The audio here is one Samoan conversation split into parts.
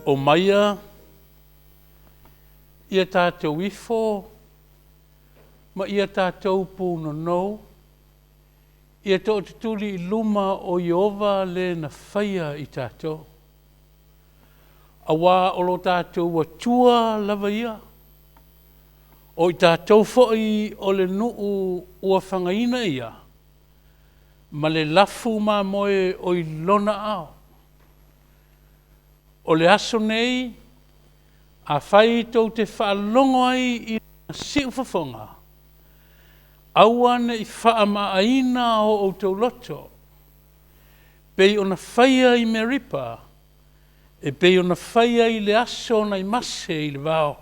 Omaia ia tatou ifo ma ia tatou punonou, ia tootutuli i luma o Ieova le na faia i tatou. Auā o lo tatou Atua lava ia, o i tatou foi o le nuu ua fagaina e ia, ma le lafu mamoe o i lona aao. O le aso nei, afai tou te faalogo ai i lona siufofoga, aua ne i faamaa o outou loto, pei ona faia i Meripa, e pei ona faia i le aso nai Mase i le vao.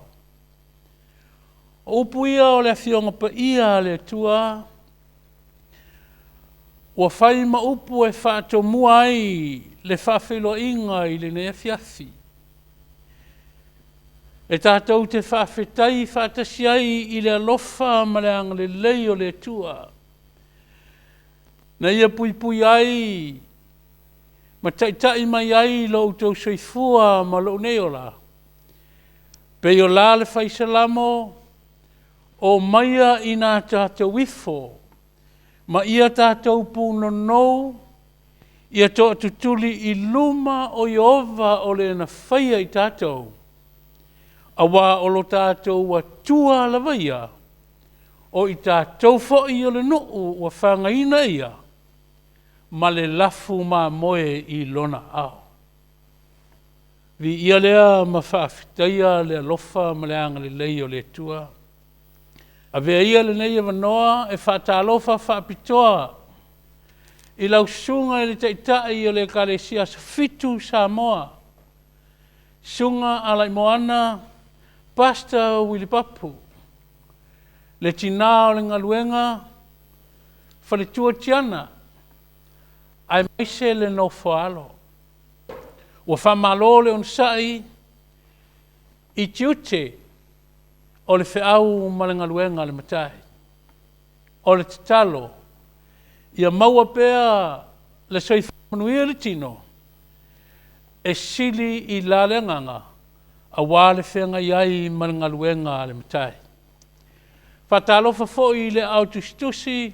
O upu ia o le Afioga Paia a le Atua, ua fai ma upu e faatomua ai le faafeiloaiga i lenei afiafi. E tatou te faafetai faatasi ai i le alofa ma le agalelei o le Atua, na ia puipuia ai ma taitai mai ai lo outou soifua ma lou nei ola, pei o la le fai Salamo, omaia ina tatou ifo ma ia tatou punonou, ia tootutuli i luma o Ieova o le na faia i tatou, auā o lo tatou Atua lava ia, o i tatou foi o le nuu ua fagaina e ia, ma le lafu mamoe i lona aao. Viia lea ma faafetaia le alofa ma le agalelei o le Atua. Avea ia lenei avanoa e faatalofa faapitoa i lau Susuga i le Taitai o le Ekalesia Asofitu Samoa, Susuga Alaimoana Pastor Willy Papu, le tina o le galuega, faletua Tiana, aemaise le nofo a alo. Ua faamalo le onosai i tiute o le feau ma le galuega a le Matai. O le tatalo, ia maua pea le soifua manuia i le tino, e sili i la le agaga, aua le feagai ai ma le galuega a le Matai. Faatalofa foi i le Aao Tusitusi,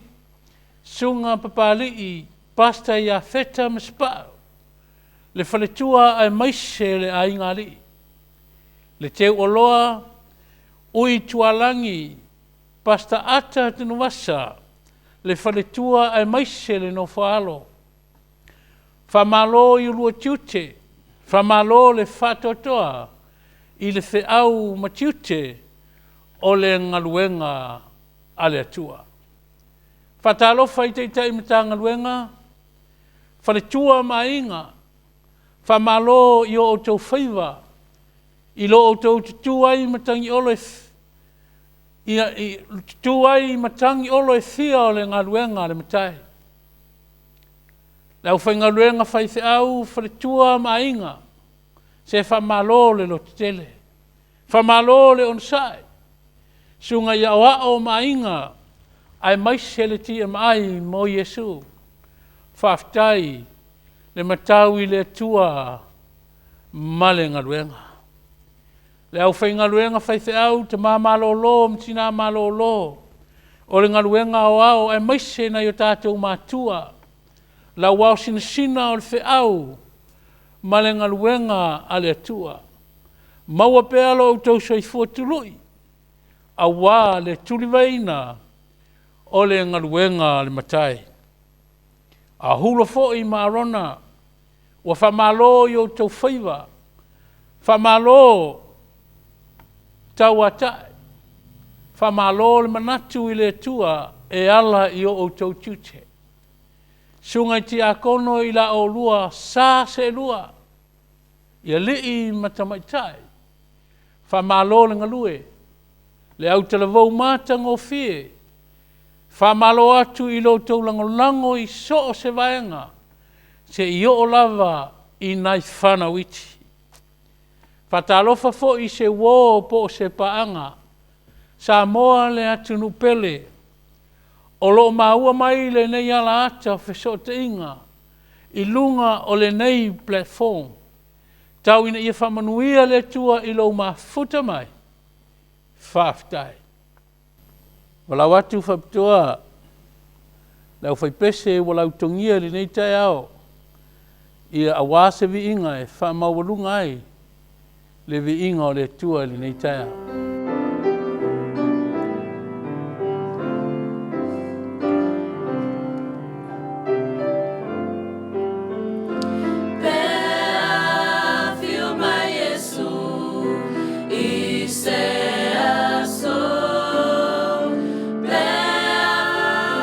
Susuga Papalii Pastor Iafeta ma Sipau, le faletua aemaise le aigaalii, le teuoloa Ui Tualagi Pastor Ata Tanuvasa, le faletua aemaise le nofo a alo. Faamalo i oulua tiute, faamalo le faatoatoa i le feau ma tiute o le galuega a le Atua. Faatalofa i Taitai o Matagaluega, faletua ma aiga, faamalo i o outou faiva i lo outou tutu ai i matagi olo e fia o le galuega a le Matai. Le aufaigaluega faifeau, faletua ma aiga, se faamalo le lototele, faamalo le onosai, susuga i aoao ma aiga, aemaise le TMI mo Iesu, faafetai le matau i le Atua ma le galuega. Le aufaigaluega faifeau, tama malolo ma tina malolo o le galuega aoao aemaise nai o tatou matua, lau ao sinasina o le feau ma le galuega a le Atua. Maua pea lo outou soifua tului aua le tulivaeina o le galuega a le Matai. A o Hula foi ma Arona, ua faamalo i outou faiva, faamalo tauatai, faamalo le manatu i le Atua e ala i o outou tiute. Susuga i Tiakono i la oulua sa seelua, i alii ma tamaitai, faamalo le galue, le autalavou matagofie, faamalo atu i lo outou lagolago i so o se vaega seia oo lava i nai fanau iti. Faatalofa foi i se uo po o se paaga, Samoa le atunuu pele, o lo o maua mai lenei alaata o fesootaiga i luga o lenei platform. Tau ina ia faamanuia le Atua i lou mafuta mai. Faafetai. Valaau atu faapitoa le aufaipese ua lautogia i lenei taeao, ia aua se viiga e faamaualuga ai le viiga o le Atua i lenei taeao. Pe afio mai Iesu i se aso, pe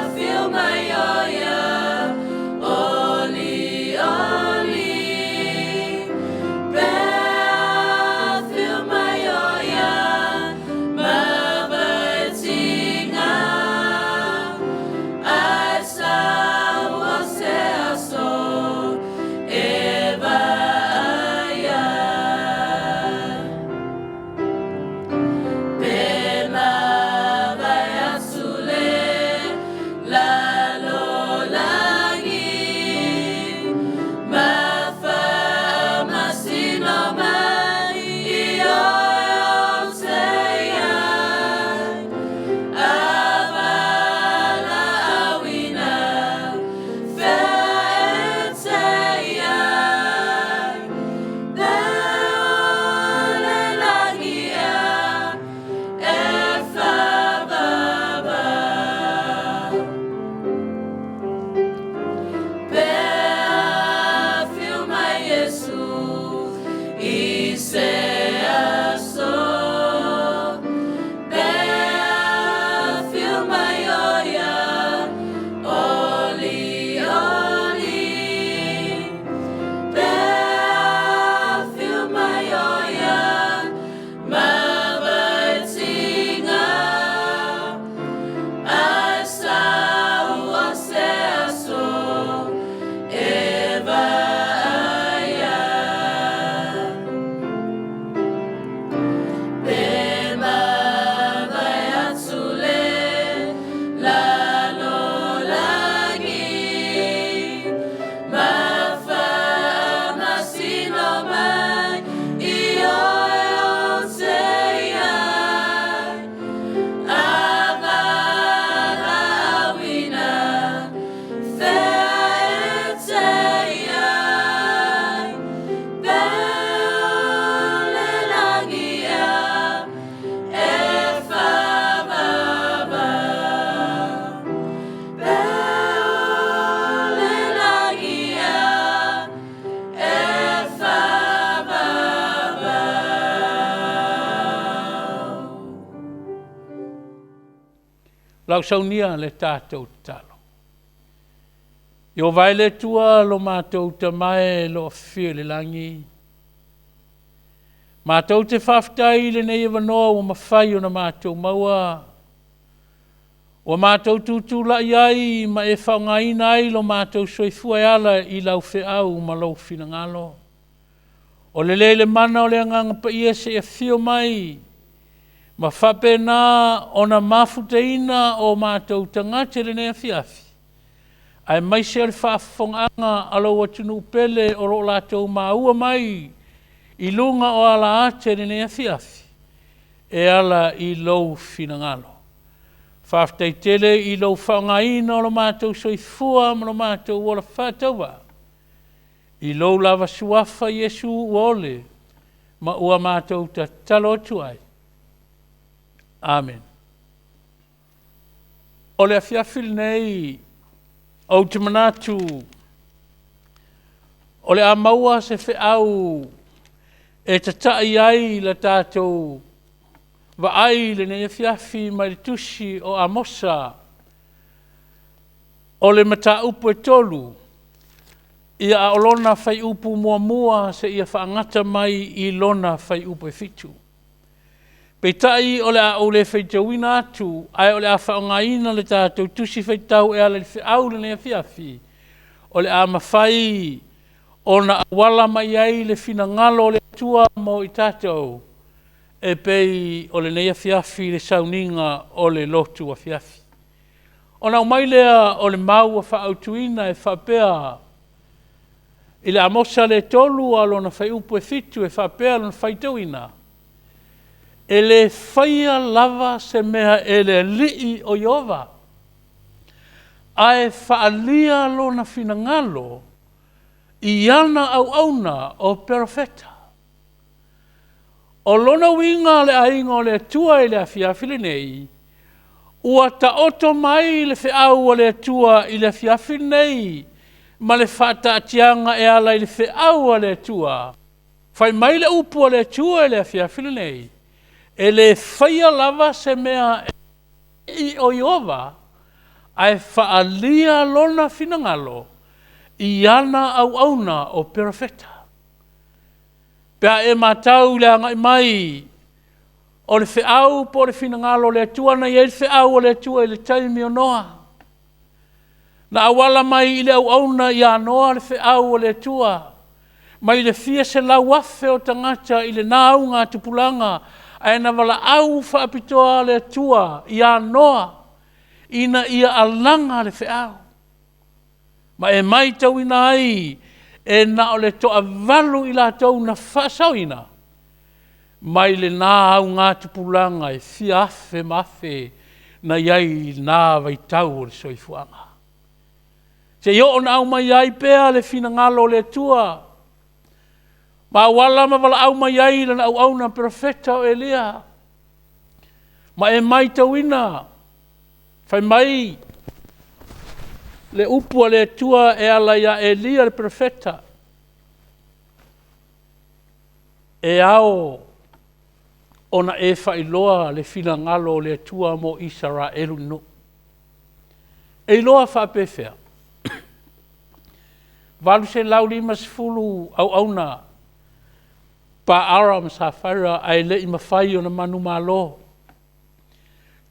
afio mai o ia olioli, pe afio mai o ia ma vaeatiga, ae sau o se aso e vaai ai. Pe mavae atu le lalolagi, ma faamasino mai i oe ou te i ai, a valaauina, fea e te i ai? Pe o le lagi ea e faavavau? Pe afio mai Iesu i se aso, pe afio mai o ia olioli, pe afio mai o ia ma vaeatiga, ae sau o se aso e vaai ai. Pe mavae atu le lalolagi, ma faamasino mai i oe ou te i ai, a valaauina, fea e te i ai? Pe o le lagi ea e faavavau? Pe o le lagi ea e faavavau? Lau saunia le tatou tatalo. Ieova e le Atua lo matou Tama e o lo o afio i le lagi, matou te faafetai i lenei avanoa ua mafai ona matou maua, ua matou tutulai ai ma e faaaogaina ai lo matou soifua e ala i lau feau ma lou finagalo. O le le i le mana o le Agaga Paia se i afio mai ma faapena ona mafutaina o matou tagata i lenei afiafi, aemaise o le faafofogaaga a lou atunuu pele o lo o latou maua mai i luga o ala ata i lenei afiafi e ala i lou finagalo. Faafetai tele i lou faaaogaina o lo matou soifua ma lo matou ola faatauvaa, i lou lava Suafa Iesu ua ole ma ua matou tatalo atu ai. Amene. O le afiafi lenei ou te manatu o le a maua se feau e tatai ai le tatou vaai i lenei afiafi mai le tusi o Amosa, o le mataupu e 3, ia a o lona fuaiupu 1 seia faagata mai i lona fuaiupu e 7. Peitai o le a ou le faitauina atu, ae o le a faaaogaina le tatou tusi faitau e ala i le feau i lenei afiafi, o le a mafai ona auala mai ai le finagalo o le Atua mo i tatou e pei o lenei afiafi i le sauniga o le lotu afiafi. Ona aumai lea o le mau ua faaautuina e faapea, I le Amosa le 3 a o lona fuaiupu e 7 e faapea lona faitauina, E le faia lava se mea e le Alii o Ieova, ae faaalia lona finagalo i ana auauna o perofeta. O lona uiga le aiga o le Atua i le afiafi lenei, ua taoto mai le feau a le Atua i le afiafi lenei ma le faataatiaga e ala i le feau a le Atua. Fai mai le upu a le Atua i le afiafi lenei, e le faia lava se mea e o Ieova, ae faaalia lona finagalo i ana auauna o perofeta. Pe a e matau i le agai mai o le feau po o le finagalo o le Atua, na i ai le feau a le Atua i le taimi o Noa. Na auala mai i le auauna ia Noa le feau a le Atua, mai le fia selau afe o tagata i lena augatupulaga, ae na valaau faapitoa le Atua ia Noa ina ia alaga le feau. Ma e matauina ai, e na o le toavalu i latou na faasaoina mai lena augatupulaga e fia afe ma afe na i ai i lena vaitau o le soifuaga. Seia oo ina aumai ai pea le finagalo o le Atua ma auala ma valaau mai ai lana auauna perofeta o Eliya. Ma e matauina, fai mai le upu a le Atua e ala ia Eliya le perofeta, e ao ona e faailoa le finagalo o le Atua mo Isaraelu i nuu. E iloa faapefea? 850 auauna Paara ma Safaira ae le i mafai ona manumalo.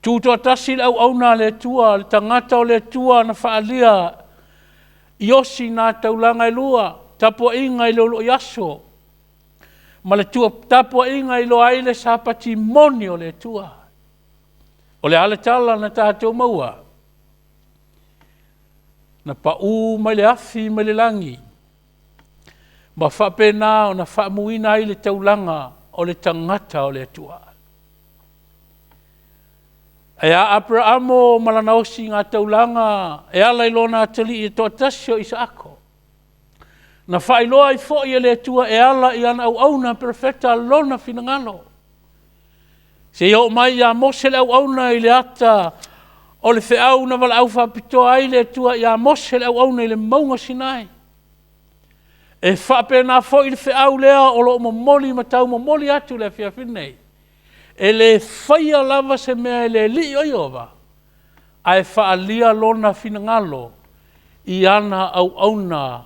Tutoatasi le auauna a le Atua, le tagata o le Atua na faaalia i osi na taulaga e lua, tapuaiga i le uluai aso ma le tapuaiga e iloa ai le sapati moni o le Atua. O le a le tala na tatou maua? Na pau mai le afi mai le lagi ma faapena ona faamuina ai le taulaga o le tagata o le Atua. Ae a Aperaamo ma lana osiga taulaga e ala i lona atalii e toatasi o Isaako, na faailoa ai foi e le Atua e ala i ana auauna perofeta lona finagalo, seia oo mai ia Mose le auauna i le ata o le feau na valaau faapitoa ai le Atua ia Mose le auauna i le mauga o Sinai. E faapena foi le feau lea o lo o momoli ma taumomoli atu i le afiafi nei, e le faia lava se mea e le Alii o Ieova, ae faaalia lona finagalo i ana auauna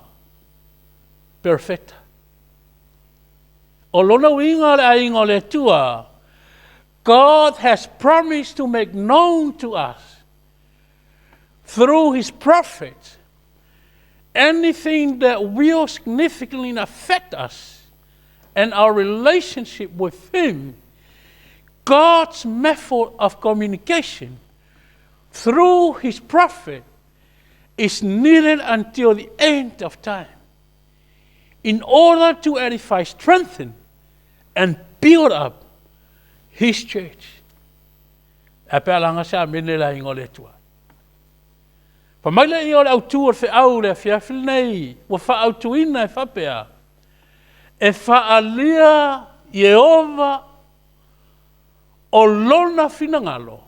perofeta. O lona uiga le aiga o le Atua, God has promised to make known to us through his prophets anything that will significantly affect us and our relationship with him. God's method of communication through his prophet is needed until the end of time in order to edify, strengthen, and build up his church. E a pe a laga se amene le aiga o le Atua. Fai mai lea o le autu o le feau i le afiafi lenei ua faaautuina e faapea, e faaalia Ieova o lona finagalo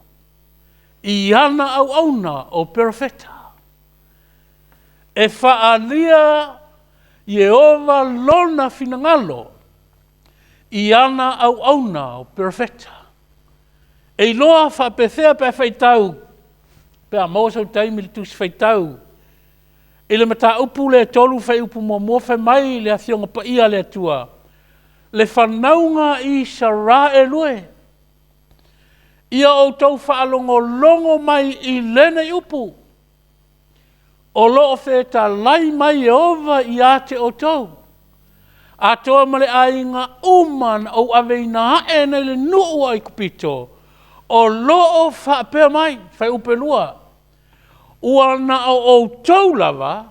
i ana auauna o perofeta. E faaalia Ieova lona finagalo i ana auauna o perofeta. E iloa faapefea pe a faitau, pe a maua sou taimi i le Tusi Faitau i le mataupu lea e 3 fuaiupu 1 fai mai le Afioga Paia a le Atua, le fanauga a Isaraelu e, ia outou faalogologo mai i lenei upu, o lo o fetalai mai Ieova ia te outou, atoa ma le aiga uma na ou aveina ae nei le nuu o Aikupito, o lo o faapea mai, fuaiupu 2, ua na o outou lava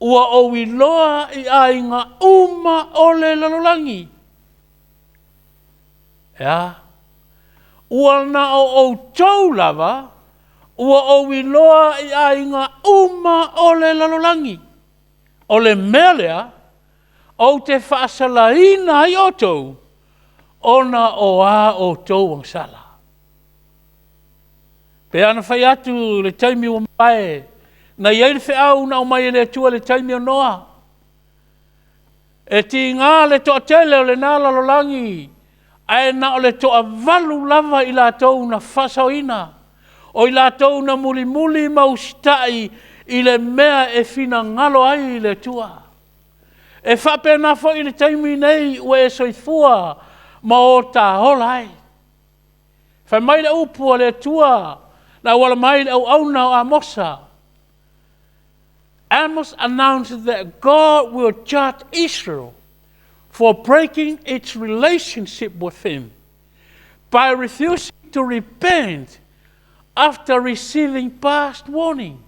Ua ou iloa i aiga uma o le lalolagi. E a? Ua na o outou lava ua ou iloa i aiga uma o le lalolagi. O le mea lea, ou te faasalaina ai outou, ona o a outou agasala. Pei ona fai atu i le taimi ua mavae, na i ai le feau na aumai e le Atua i le taimi o Noa. E tiga le toatele o lena lalolagi, ae na o le toavalu lava i latou na faasaoina. O i latou na mulimuli ma usitai i le mea e finagalo ai le Atua. E faapena foi i le taimi nei ua e soifua ma o ta ola ai. Fai mai le upu a le Atua na auala mai i le auauna o Amosa. Amos announced that God will judge Israel for breaking its relationship with him by refusing to repent after receiving past warning.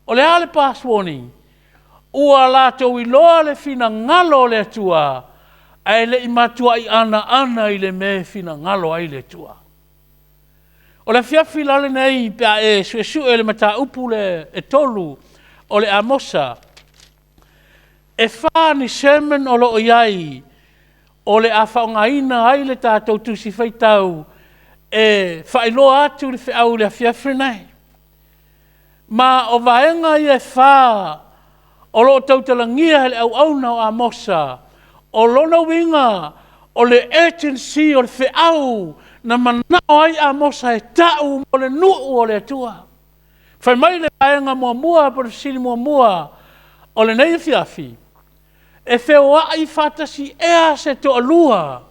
O le a le past warning? Ua latou iloa le finagalo o le Atua, ae le i matuai anaana i le mea e finagalo ai le Atua. O le afiafi la lenei pe a e suesue le mataupu lea e tolu o le Amosa, e fa ni sermon o lo o i ai o le a faaaogaina ai le tatou Tusi Faitau e faailoa atu le feau i le afiafi lenei. Ma o vaega ia e fa o lo o tautalagia e le auauna o Amosa, o lona uiga o le urgency o le feau na manao ai Amosa e tau mo le nuu o le Atua. Fai mai le vaega muamua po o le fesili muamua o lenei afiafi, e feoai faatasi ea se toalua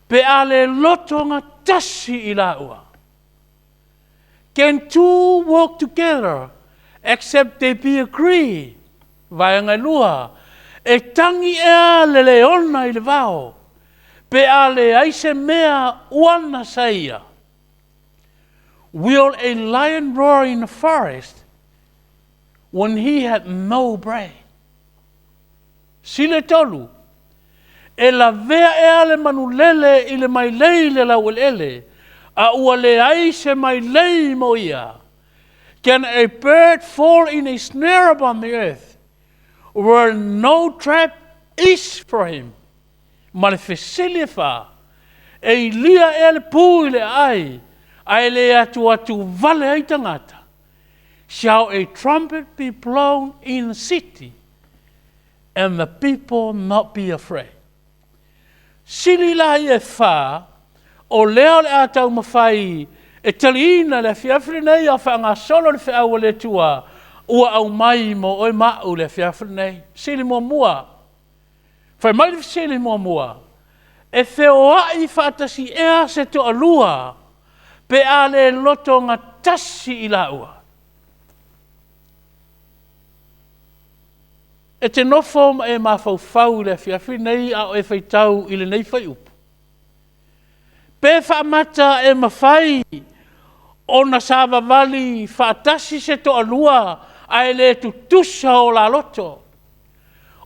pe a le loto gatasi i laua? Can two walk together except they be agree? Vaega e lua, e tagi ea le leona i le vao pe a leai se mea uana sa ia? Will a lion roar in the forest when he had no prey? Sile tolu, e lavea ea le manulele i le mailei i le laueleele, a ua leai se mailei mo ia? Can a bird fall in a snare upon the earth where no trap is for him? Ma le fesili e fa, e ilia ea le pu i le aai, ae le atuatu vale ai tagata? Shall a trumpet be blown in the city and the people not be afraid? Sili la ia e fa, o lea o le a taumafai e taliina le afiafi lenei a o faagasolo le feau a le Atua ua aumai mo oe ma au i le afiafi lenei. Sili muamua, fai mai le fesili muamua, e feoai faatasi ea se toalua pe a le loto gatasi i laua? E te nofo ma e mafaufau i le afiafi lenei a o e faitau i lenei fuaiupu, pe faamata e mafai ona savavali faatasi se toalua ae le tutusa o la loto?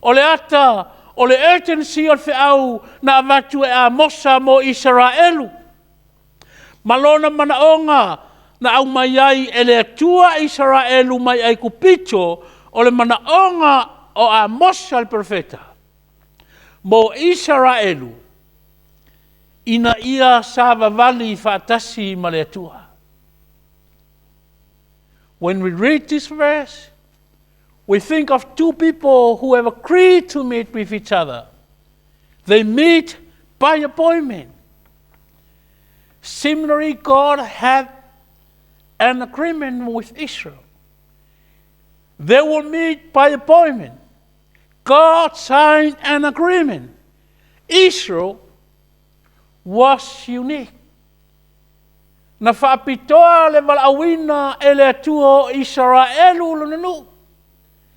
O le ata o le urgency o le feau na avatu e Amosa mo Isaraelu ma lona manaoga na aumai ai e le Atua Isaraelu mai Aikupito, o le manaoga o Amosa le perofeta mo Isaraelu ina ia savavali faatasi ma le Atua. When we read this verse, we think of two people who have agreed to meet with each other. They meet by appointment. Similarly, God had an agreement with Israel. They will meet by appointment. God signed an agreement. Israel was unique. Na faapitoa le valaauina e le Atua o Isaraelu lona nuu.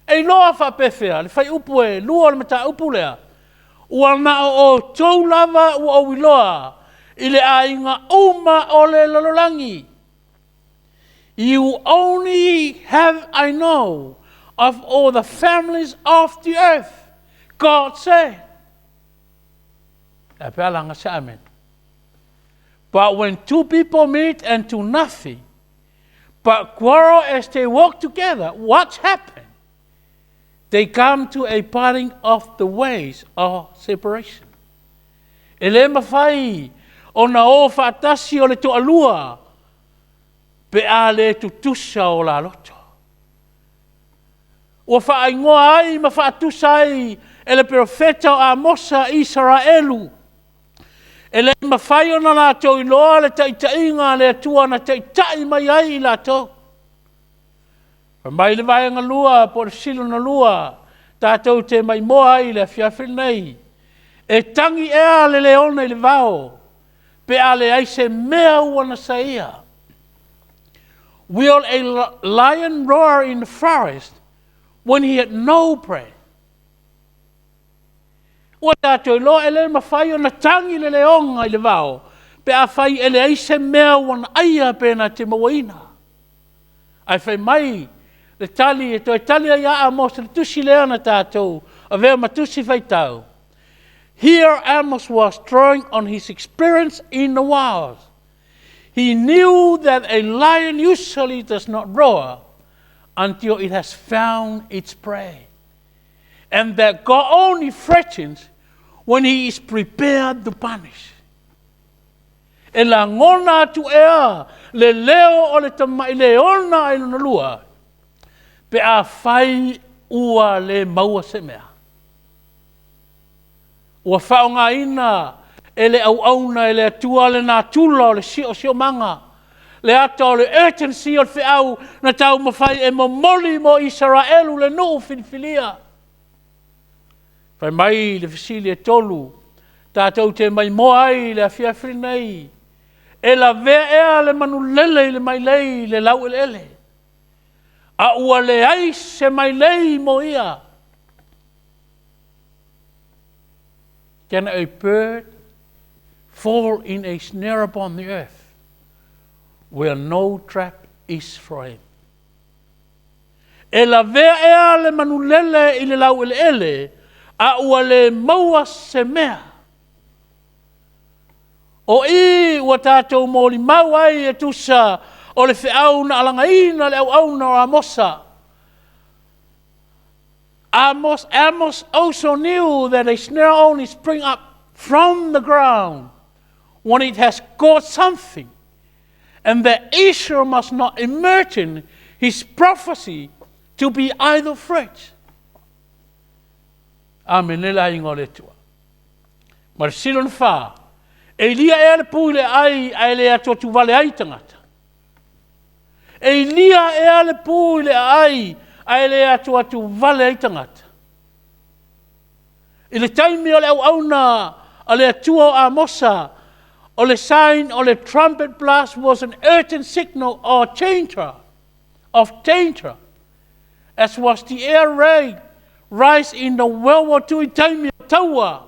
E iloa faapefea le fuaiupu e lua o le mataupu lea, ua na o outou lava ua ou iloa i le aiga uma o le lalolagi. You only have I know. of all the families of the earth. God said. Amen. But when two people meet and do nothing, but quarrel as they walk together, what's happened? They come to a parting of the ways of separation. E le mafai ona o faatasi o le toalua pe a le tutusa o la loto. Ua faaigoa ai ma faatusa ai e le perofeta o Amosa Isaraelu. E le mafai ona latou iloa le taitaiga a le Atua na taitai mai ai i latou. Fai mai le vaega lua po o le fesili lona lua, tatou te maimoa ai i le afiafi lenei. E tagi ea le leona i le vao pe a leai se mea ua nasaia? Will a lion roar in the forest when he had no prey? Ua tatou iloa e le mafai ona tagi le leoga i le vao pe a fai e leai se mea ua na aia pe na te mauaina. Ae fai mai le tali e toe tali ai ia Amosa le tusi lea na tatou avea ma tusi faitau. Here Amos was drawing on his experience in the wild. He knew that a lion usually does not roar until it has found its prey, and that God only threatens when he is prepared to punish. E lagona atu ea le leo o le tamai leona ai lona lua, pe a fai ua le maua se mea. Ua faaaogaina e le auauna e le Atua le natura o le siosiomaga, le ata o le urgency o le feau na taumafai e momoli mo Isaraelu le nuu filifilia. Fai mai le fesili e tolu, tatou te maimoa ai i le afiafi lenei. E lavea ea le manulele i le mailei i le laueleele, a ua leai se mailei mo ia? Can a bird fall in a snare upon the earth where no trap is for him? E lavea ea le manulele i le laueleele, a ua le maua se mea? O i ua tatou molimau ai e tusa o le feau na alagaina le auauna o Amosa. Amos also knew that a snare only spring up from the ground when it has caught something, and that Israel must not imagine his prophecy to be idle threats. Amene le aiga o le Atua. Ma le fesili lona fa, e ilia ea le pu i le aai ae le atuatuvale ai tagata? E ilia ea le pu i le aai ae le atuatuvale ai tagata? I le taimi o le auauna a le Atua o Amosa, o le sign o le trumpet blast was an urgent signal or danger, of danger, as was the air raid rise in the World War II i taimi o taua.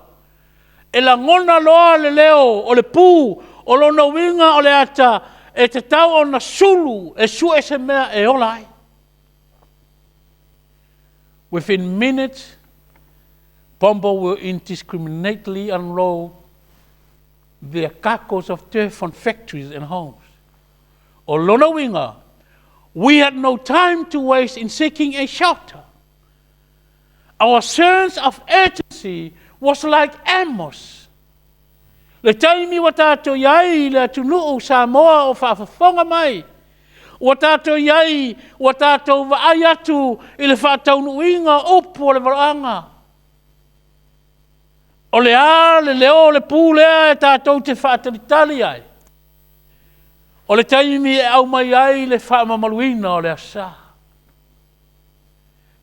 E lagona loa le leo o le pu, o lona uiga o le ata e tatau ona sulu e sue se mea e ola ai. Within minutes, bomber will indiscriminately unload their cargoes of death on factories and homes. O lona uiga, we had no time to waste in seeking a shelter. Our sense of urgency was like Amos. Le taimi ua tatou i ai i le atunuu Samoa o faafofoga mai, ua tatou i ai, ua tatou vaai atu i le faataunuuina o upu o le valaauga. O le a le leo o le pu lea e tatou te faatalitali ai? O le taimi e aumai ai le faamamaluina o le Aso Sa.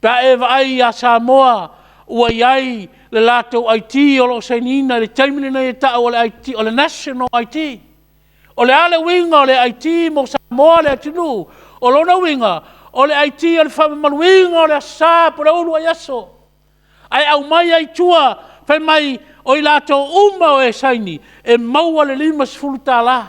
Pe a e vaai ia Samoa ua i ai le latou ID o lo o sainiina i le taimi lenei e tau o le ID, o le National ID. O le a le uiga o le ID mo Samoa le atunuu? O lona uiga, o le ID o le faamamaluina o le Aso Sa po o le uluai aso. Ae aumai ai tua, fai mai o i latou uma o e saini, e maua le $50.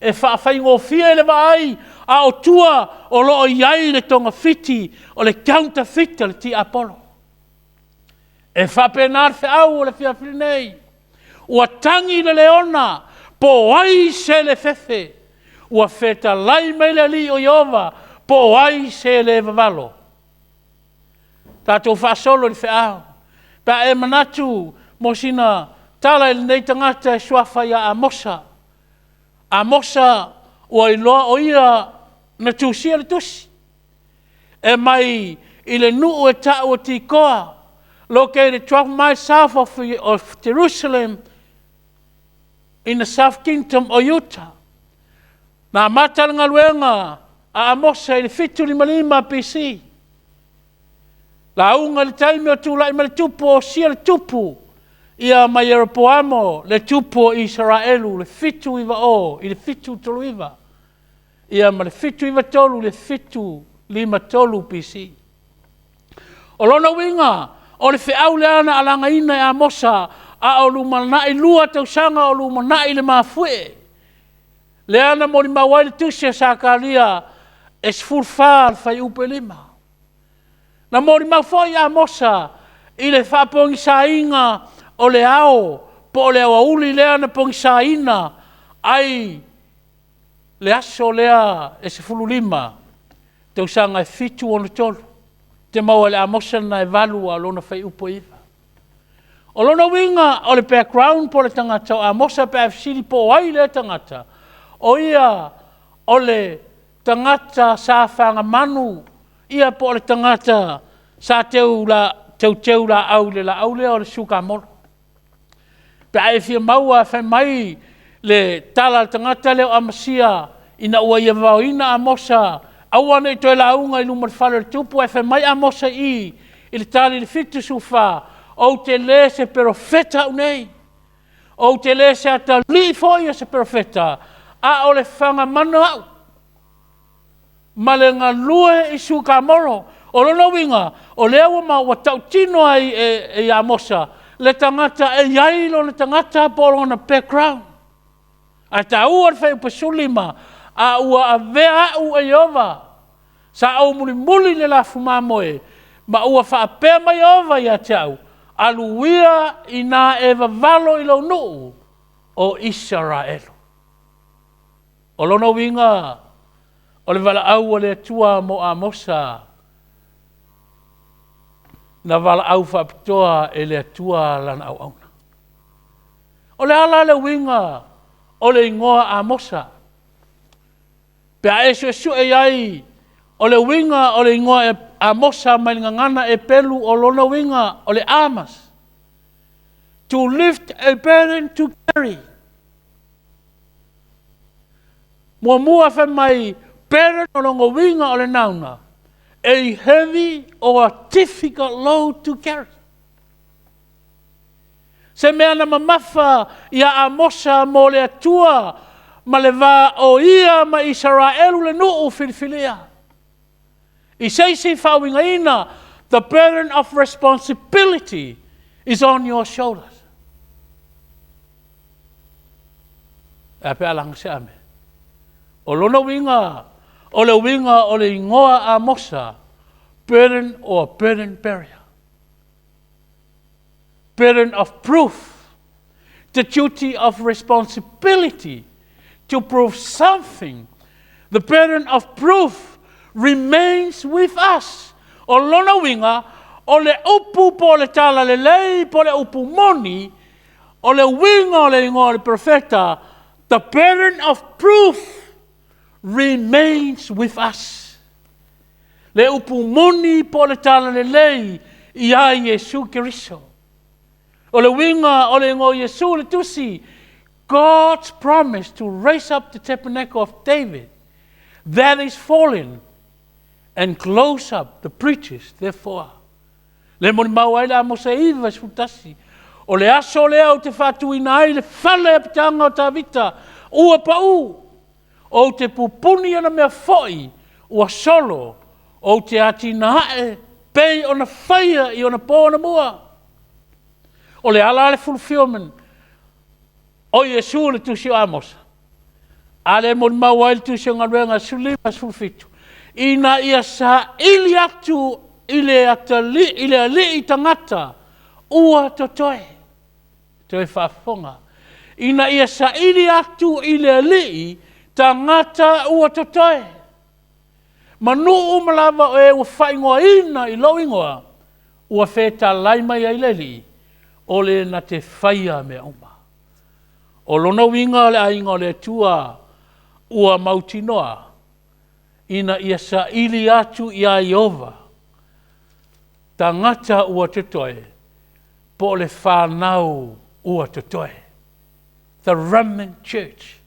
E faafaigofie le vaai, a o tua o lo o i ai le togafiti o le counterfeit a le tiapolo. E faapena le feau o le afiafi lenei. Ua tagi le leona, po o ai se le fefe. Ua fetalai mai le Alii o Ieova, po o ai se le vavalo. Tatou faasolo i le feau. Pe a e manatu mo sina tala i lenei tagata e suafa ia Amosa. Amosa ua iloa o ia na tusia le tusi. E mai i le nuu e tau o Tikoa, located 12 miles south of Jerusalem in the south kingdom o Iuta. Na amata le galuega a Amosa i le 755 BC. Lauga i le taimi o tulai mai le tupu o Osia le tupu, ia ma Ieropoamo le tupu o Isaraelu i le 790 i le 739, ia ma le 793 i le 753 BC. O lona uiga, o le feau lea na alagaina e Amosa a o lumanai 2 tausaga o lumanai le mafuie, lea na molimau ai le tusi a Sakaria e 14 fuaiupu e 5. Na molimau foi Amosa i le faapogisaina o le ao po o le aoauli lea na pogisaina ai le aso lea e 15 tausaga e 763. E te maua i le Amosa lena e 8 a o lona fuaiupu e 9. O lona uiga o le background po o le tagata o Amosa pe a e fesili po o ai lea tagata, o ia o le tagata sa fagamanu ia po o le tagata sa teuteu laau i le laau lea o le sukamolo. Pe a e fia maua fai mai le tala a le tagata lea o Amasia ina ua ia vaoina Amosa aua ne i toe lauga i luma o le fale o le tupu, ae fai mai Amosa i i i le tali i le 74, ou te le se perofeta au nei, ou te le se atalii foi o se perofeta, a o le fagamanu au ma le galue i sukamolo. O lona uiga, o lea ua tautino ai e Amosa le tagata e i ai lona tagata po o lona background. Ae taua le fuaiupu 15, a ua avea au e Ieova sa ou mulimuli i le lafu mamoe, ma ua faapea mai Ieova ia te au, alu ia ina e vavalo i lou nuu o Isaraelu. O lona uiga, o le valaau a le Atua mo Amosa, na valaau faapitoa e le Atua lana auauna. O le a la le uiga o le igoa Amosa? Pe a e suesue i ai o le uiga o le igoa Amosa mai le gagana Eperu, o lona uiga o le Amas, to lift a burden to carry. Muamua fai mai burden o lona uiga o le noun, a heavy or a difficult load to carry. Se mea na mamafa ia Amosa mo le Atua ma le va o ia ma Isaraelu le nuu filifilia. I se isi faauigaina, the burden of responsibility is on your shoulders. E a pe a laga se ame. O lona uiga, o le uiga o le igoa Amosa, burden or burden bearer. Burden of proof. The duty of responsibility to prove something. The burden of proof remains with us. O lona uiga, o le upu po o le tala lelei po o le upu moni, o le uiga o le igoa o le profeta, the burden of proof remains with us. Le upu moni po o le tala lelei ia Iesu Keriso. O le uiga o le igoa o Iesu le tusi, God's promise to raise up the tabernacle of David that is fallen and close up the breaches therefore. Le molimau ai le Amosa 9, 11. O le aso lea ou te faatuina ai le fale apitaga o Tavita, ua pau, ou te pupuni ona mea foi, ua solo, ou te atina ae, pei ona faia i ona po anamua. O le ala le fulfillment o Iesu le tusi o Amosa. A lea e molimau ai le Tusi o Galuega 15, 17, ina ia saili atu i le atalii, i le alii tagata ua totoe. Toe faafofoga. Ina ia saili atu i le alii tagata ua totoe. Ma nuu uma lava o e ua faaigoaina i lou igoa, ua fetalai mai ai le Alii, o le na te faia mea uma. O lona uiga o le aiga o le Atua ua mautinoa ina ia saili atu ia Ieova tagata ua totoe, po o le fanau ua totoe. The Remnant Church.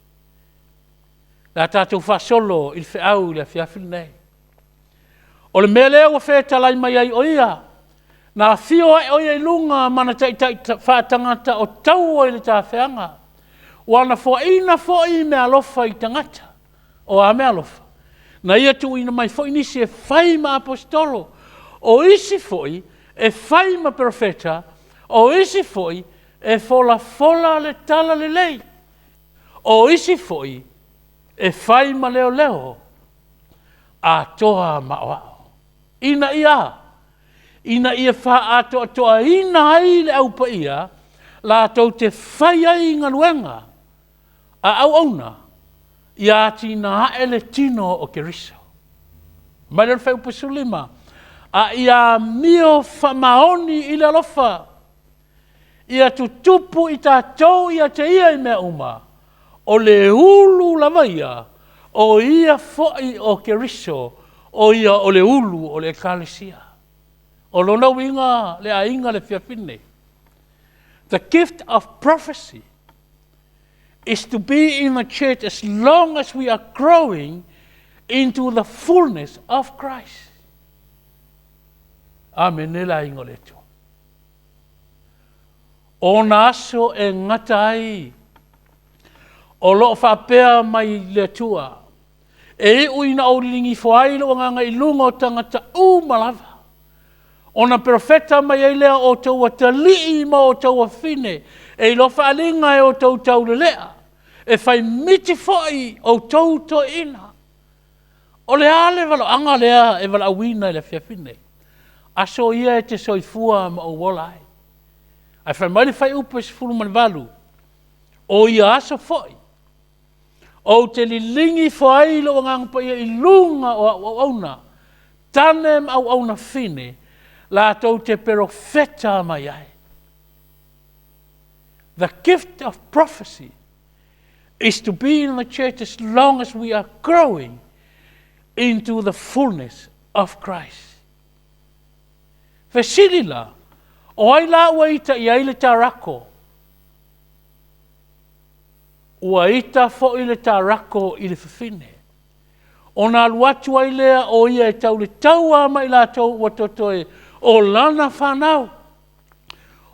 O le a tatou faasolo i le feau i le afiafi lenei. O le mea lea ua fetalai mai ai o ia, na afio ae o ia i luga ma na taitai faatagata o taua i le tafeaga. Ua na foaina foi meaalofa i tagata. O a meaalofa? Na ia tuuina mai foi nisi e fai ma aposetolo, o isi foi e fai ma perofeta, o isi foi e folafola le tala lelei, o isi foi e fai ma leoleo atoa ma aoao, ina ia a? Ina ia faaatoatoaina ai le au paia latou te fai ai galuega a auauna ia atinae le tino o Keriso. Mai lea o le fuaiupu 15, a ia amio faamaoni i le alofa, ia tutupu i tatou ia te ia i mea uma, o le ulu lava ia, o ia foi o Keriso, o ia o le ulu o le ekalesia. O lona uiga le aiga i le afiafi lenei, the gift of prophecy is to be in the church as long as we are growing into the fullness of Christ. Amene le aiga o le Atua. O ona aso e gata ai o lo o faapea mai le Atua, e iu ina ou liligi ifo ai lou agaga i luga o tagata uma lava, ona perofeta mai ai lea o outou atalii ma outou afafine, e iloa faaaliga e outou taulelea, e fai miti foi outou toeaiina. O le a le valaauga lea e valaauina i le afiafi lenei? Aso ia e te soifua ma ou ola ai. Ae fai mai le fuaiupu e 18, o ia aso foi ou te liligi ifo ai lou Agaga Paia i luga o au auauna, tane ma auauna fine, latou te perofeta mai ai. The gift of prophecy is to be in the church as long as we are growing into the fullness of Christ. Fesili la, o ai la ua ita i ai le tarako? Ua ita foi le tarako i le fafine, ona alu atu ai lea o ia e tau le taua ma i latou ua totoe o lana fanau.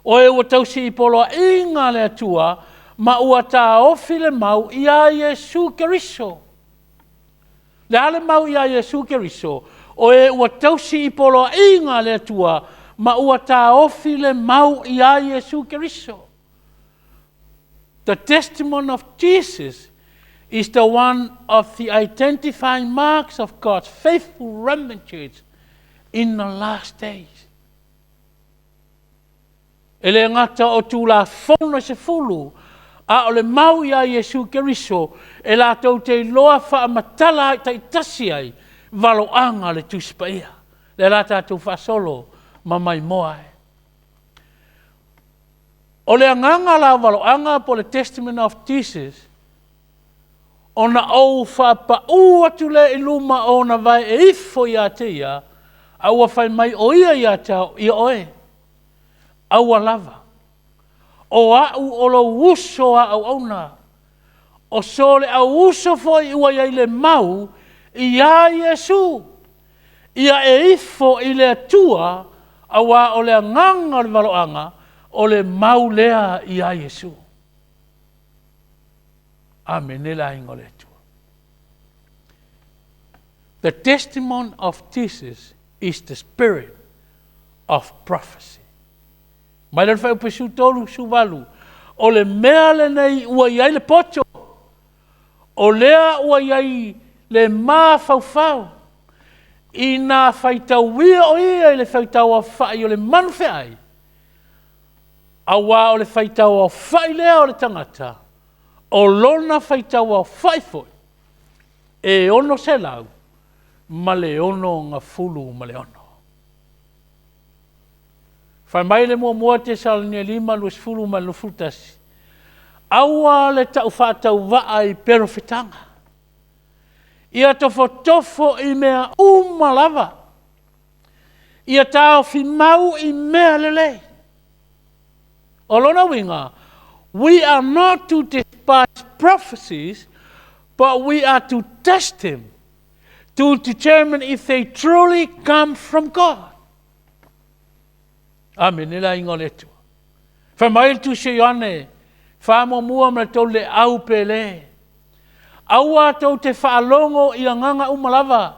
O e ua tausi i poloaiga a le Atua ma ua taofi le mau iā Iesu Keriso. Le a le mau iā Iesu Keriso? O e ua tausi i poloaiga a le Atua ma ua taofi le mau iā Iesu Keriso. The testimony of Jesus is the one of the identifying marks of God's faithful remnant church in the last days. E le gata o Tulafono e 10, a o le mau iā Iesu Keriso e latou te iloa faamatala ai taitasi ai valoaga o le Tusi Paia. Lea la tatou faasolo ma maimoa ai. O le agaga la o valoaga po o le Testament of Jesus, ona ou faapaū atu lea i luma o ona vae e ifo ia te ia, a ua fai mai o ia ia te ia oe, aua lava, o au o lou uso a auauna, o so le au uso foi ua i ai le mau iā Iesu, ia e ifo i le Atua, auā o le agaga o le valoaga, o le mau lea iā Iesu. Amene le aiga o le Atua. The testimony of Jesus is the spirit of prophecy. Mai le fuaiupu 13, 18, o le mea lenei ua i ai le poto, O lea ua i ai le mafaufau ina faitauia o ia i le faitauaofai o le manufeai, auā o le faitauaofai lea o le tagata, o lona faitauaofai foi e 666. Fai mai le muamua Tesalonia 5, 20 ma le 21, aua le taufaatauvaa i perofetaga, ia tofotofo i mea uma lava, ia taofi mau i mea lelei. O lona uiga, we are not to despise prophecies, but we are to test them to determine if they truly come from God. Amene le aiga o le Atua. Fai mai le tusi a Ioane, 4:1 ma le 3 le au pele. Aua tou te faalogo i agaga uma lava.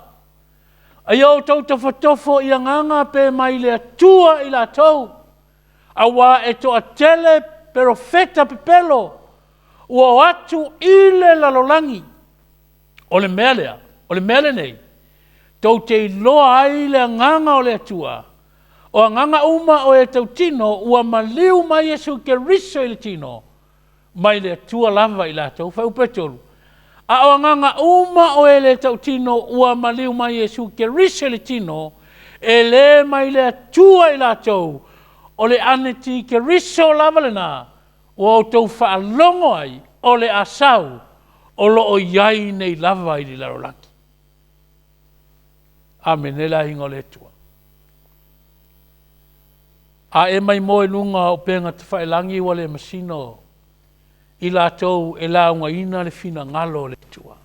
A ia outou tofotofo i agaga pe mai le Atua i latou, auā e toatele perofeta pepelo ua o atu i le lalolagi. O le mea lea, o le mea lenei, tou te iloa ai le agaga o le Atua, o agaga uma o e tautino ua maliu mai Iesu Keriso i le tino, mai le Atua lava i latou. Fuaiupu 3, a o agaga uma o e le tautino ua maliu mai Iesu Keriso i le tino, e le mai le Atua i latou, o le aneti-Keriso lava lena ua outou faalogo ai o le a sau, o lo o i ai nei lava i le lalolagi. Amene le aiga o le Atua. A e maimoa i luga o upega tafailagi ua le masino i latou e laugaina le finagalo o le Atua.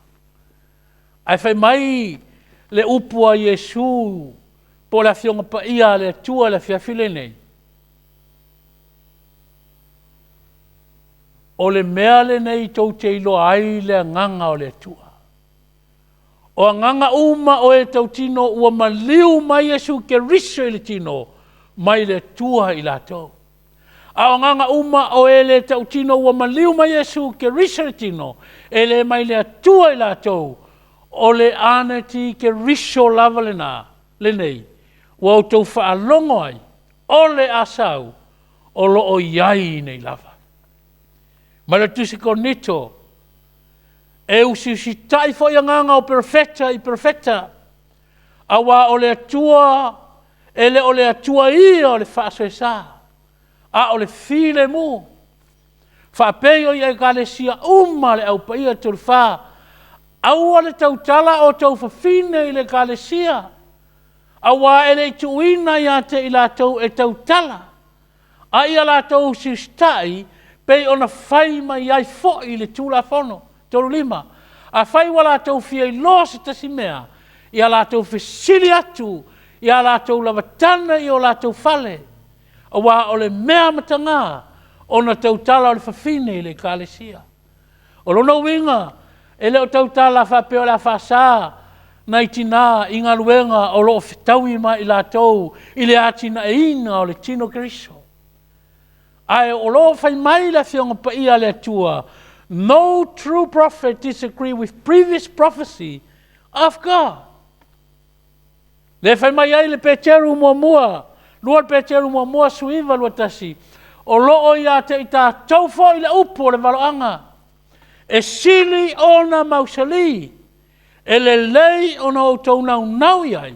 Ae fai mai le upu a Iesu po o le Afioga Paia a le Atua i le afiafi lenei, o le mea lenei tou te iloa ai le agaga o le Atua. O agaga uma o e tautino ua maliu mai Iesu Keriso i le tino, mai le Atua i latou. A o agaga uma o e le tautino ua maliu mai Iesu Keriso i le tino, e le mai le Atua i latou, o le aneti-Keriso lava lena, lenei, ua outou faalogo ai, o le a sau, o lo o i ai nei lava. Ma le tusi Korinito, e usiusitai foi agaga o perofeta i perofeta, auā o le Atua, e le o le Atua ia o le faasoesa, a o le filemu. Faapei o i ekalesia uma a le au paia 34, aua le tautala o outou fafine i le ekalesia, auā e le i tuuina ia te i latou e tautala, a ia latou usiusitai pei ona fai mai ai foi le Tulafono. 35, afai ua latou fia iloa se tasi mea, ia latou fesili atu i a latou lava tane i o latou fale, auā o le mea mataga ona tautala o le fafine i le ekalesia. O lona uiga, e le o tautala faapea o le a faasa nai tinā i galuega o lo o fetaui ma i latou i le atinaeina o le tino o Keriso. Ae o lo o fai mai le Afioga Paia a le Atua, no true prophet disagree with previous prophecy of God. Le fai mai ai le Peteru muamua, 2 Peteru muamua 19 21, o lo o ia te i tatou foi le upu o le valoaga, e sili ona mausali, e lelei ona outou naunau i ai,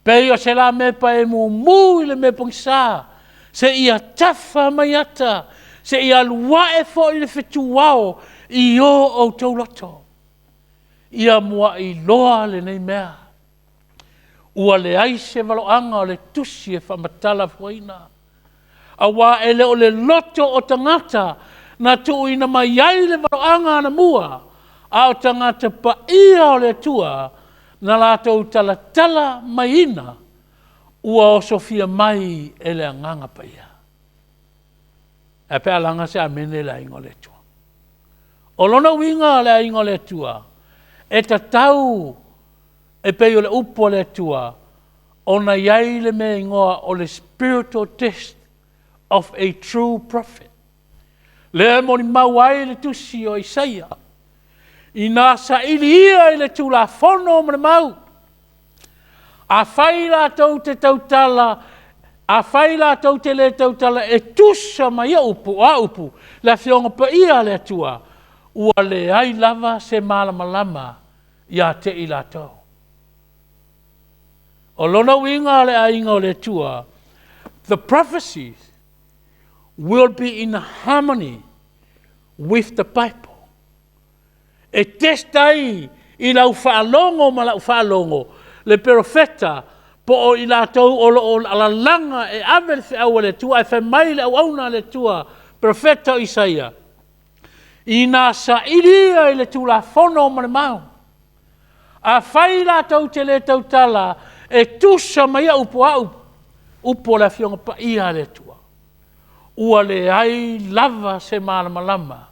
pei o se lamepa e mumu i le mea pogisa, seia tafa mai ata, seia alu ae foi le fetuao i o outou loto. Ia muai iloa lenei mea, ua leai se valoaga o le tusi e faamatala fuaina, auā e le o le loto o tagata na tuuina mai ai le valoaga anamua, a o tagata paia o le Atua na latou talatala maiina ua osofia mai e le Agaga Paia. Ae pe a laga se amene le aiga o le Atua. O lona uiga le aiga o le Atua, e tatau e pei o le upu a le Atua, ona i ai le mea igoa o le spiritual test of a true prophet. Lea e molimau ai le tusi o Isaia. Ina saili ia i le Tulafono ma le mau, afai latou te tautala, afai latou te le tautala e tusa ma ia upu, o a upu? Le Afioga Paia a le Atua, ua leai lava se malamalama ia te i latou. O lona uiga le aiga o le Atua, the prophecies will be in harmony with the Bible. E test ai i lau faalogo ma lau faalogo le perofeta po o i latou o lo o alalaga e ave le feau a le Atua, ae fai mai le auauna a le Atua, perofeta o Isaia, ina saili ia i le Tulafono ma le mau, afai latou te le tautala e tusa ma ia upu, a upu? Upu o le Afioga Paia a le Atua, ua leai lava se malamalama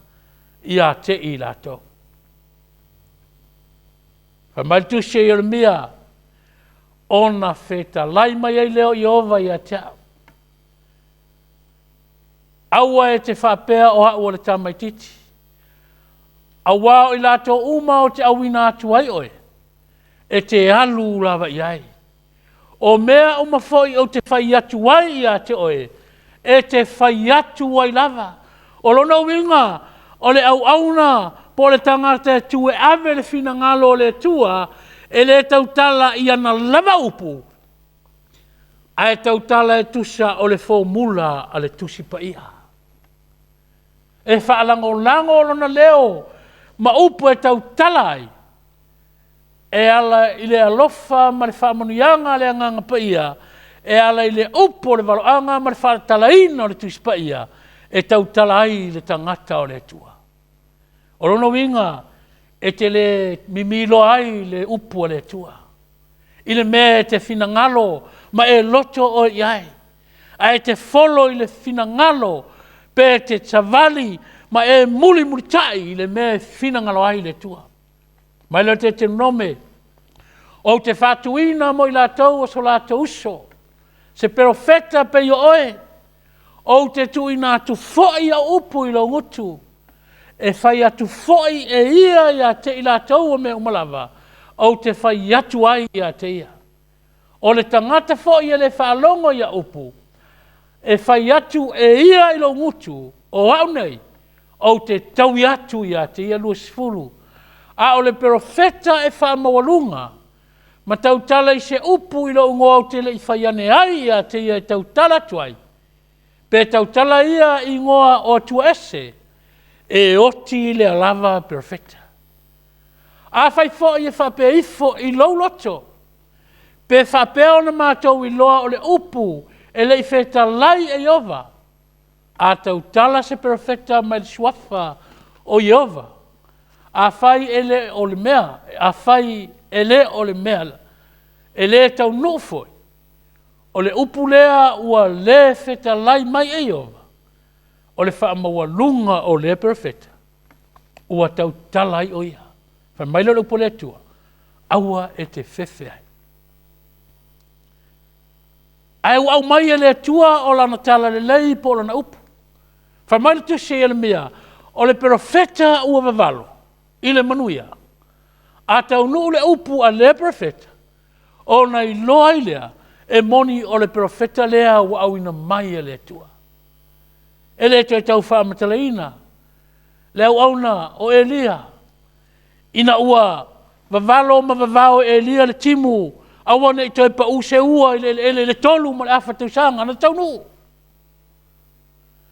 ia te i latou. Fai mai le tusi a Ieremia, ona fetalai mai ai lea o Ieova ia te au, aua e te faapea o au o le tamaitiiti, aua o i latou uma ou te auina atu ai oe, e te alu lava i ai. O mea uma foi ou te fai atu ai ia te oe, e te fai atu ai lava. O lona uiga, o le auauna po o le tagata e tu e ave le finagalo o le Atua, e le tautala i ana lava upu, ae tautala e tusa o le formula a le Tusi Paia. E faalagolago lona leo ma upu e tautala ai, e ala i le alofa ma le faamanuiaga a le Agaga Paia, e ala i le upu o le valoaga ma le faatatalaina o le Tusi Paia, e tautala ai le tagata o le Atua. O lona uiga, e te le mimiloa ai le upu a le Atua i le mea e te finagalo ma e loto oe i ai, ae e te follow i le finagalo pe e te savali ma e mulimulitai i le mea e finagalo ai le Atua. Mai lea o le Deuteronome, ou te faatuina mo i latou o so latou uso, se perofeta e pei o oe, ou te tuuina atu foi au upu i lou gutu, e fai atu foi e ia ia te i latou o mea uma lava, ou te fai atu ai ia te ia. O le tagata foi e le faalogo i au upu, e fai atu e ia i lou gutu, o au nei, ou te taui atu ia te ia. 20. A o le perofeta e faamaualuga ma tautala i se upu i lou igoa ou te le i fai ane ai ia te ia e tautala atu ai, pe tautala ia i igoa o atua ese, e oti lea lava perofeta. Afai foi e faapea ifo i lou loto, pe faapea ona matou iloa o le upu e le i fetalai e Ieova, a tautala se perofeta mai le suafa o Ieova, afai e le o le mea, afai e le o le mea, e le taunuu foi, o le upu lea ua le fetalai mai e Ieova, o le faamaualuga o lea perofeta, ua tautala ai o ia. Fai mai lea o le upu a le Atua, aua e te fefe ai. Ae ua aumai e le Atua o lana talalelei po o lana upu. Fai mai le tusi a Ieremia, o le perofeta ua vavalo i le manuia, a taunuu le upu a lea perofeta, ona iloa ai lea e moni o le perofeta lea ua auina mai e le Atua. E le toe tau faamatalaina le auauna o Elia, ina ua vavalo ma vavao e Elia le timu, aua ne i toe pau se ua i le eleele i le 3 1/2 tausaga, na taunuu.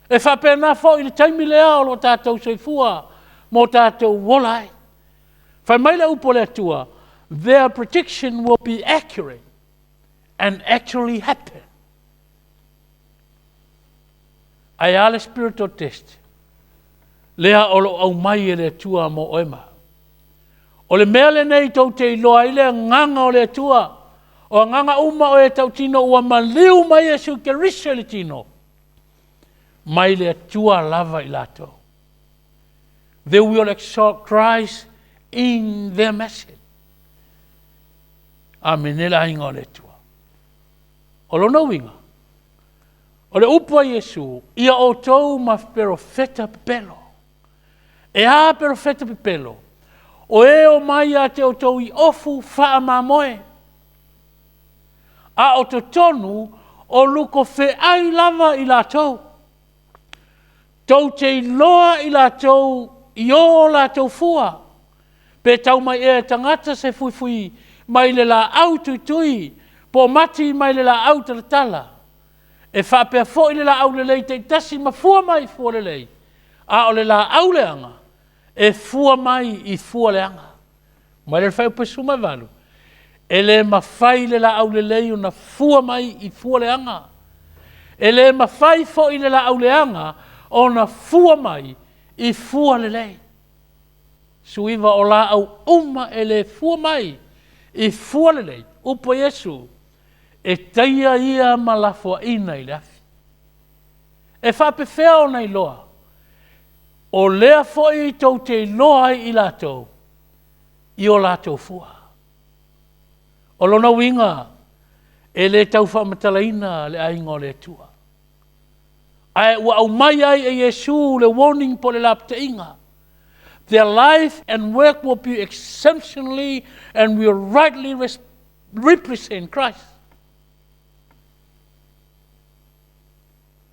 E faapena foi i le taimi lea o lo o tatou soifua ma o tatou ola ai. Fai mai le upu a le Atua, their prediction will be accurate and actually happen. Ae a le spiritual test lea o lo o aumai e le Atua mo oe ma au. O le mea lenei tou te iloa ai le agaga o le Atua, o agaga uma o e tautino ua maliu mai Iesu Keriso i le tino, mai le Atua lava i latou. They will exalt Christ in their message. Amene le aiga o le Atua. O lona uiga, o le upu a Iesu, ia outou ma perofeta pepelo. E a perofeta pepelo? O e omai ia te outou i ofu faamamoe, a o totonu o luko feai lava i latou. Tou te iloa i latou i o latou fua, pe tau mai ea e tagata se fuifui mai le laau tuitui, po o mati mai le laau talatala. E faapea foi le laau lelei taitasi ma fua mai i fua lelei, a o le laau leaga e fua mai i fua leaga. Fai mai le fuaiupu 18, e le mafai le laau lelei ona fua mai i fua leaga. E le mafai foi le laau leaga ona fua mai i fua lelei. 19, o laau uma e le fua mai i fua lelei, upu a Iesu, e taia ia ma lafoaina i le afi. E faapefea ona iloa? O lea foi tou te iloa ai i latou i o latou fua. O lona uiga, e le tau faamatalaina le aiga o le Atua. Ae ua aumai ai e Iesu le warning po o le lapataiga. Their life and work will be exceptionally and will rightly represent Christ.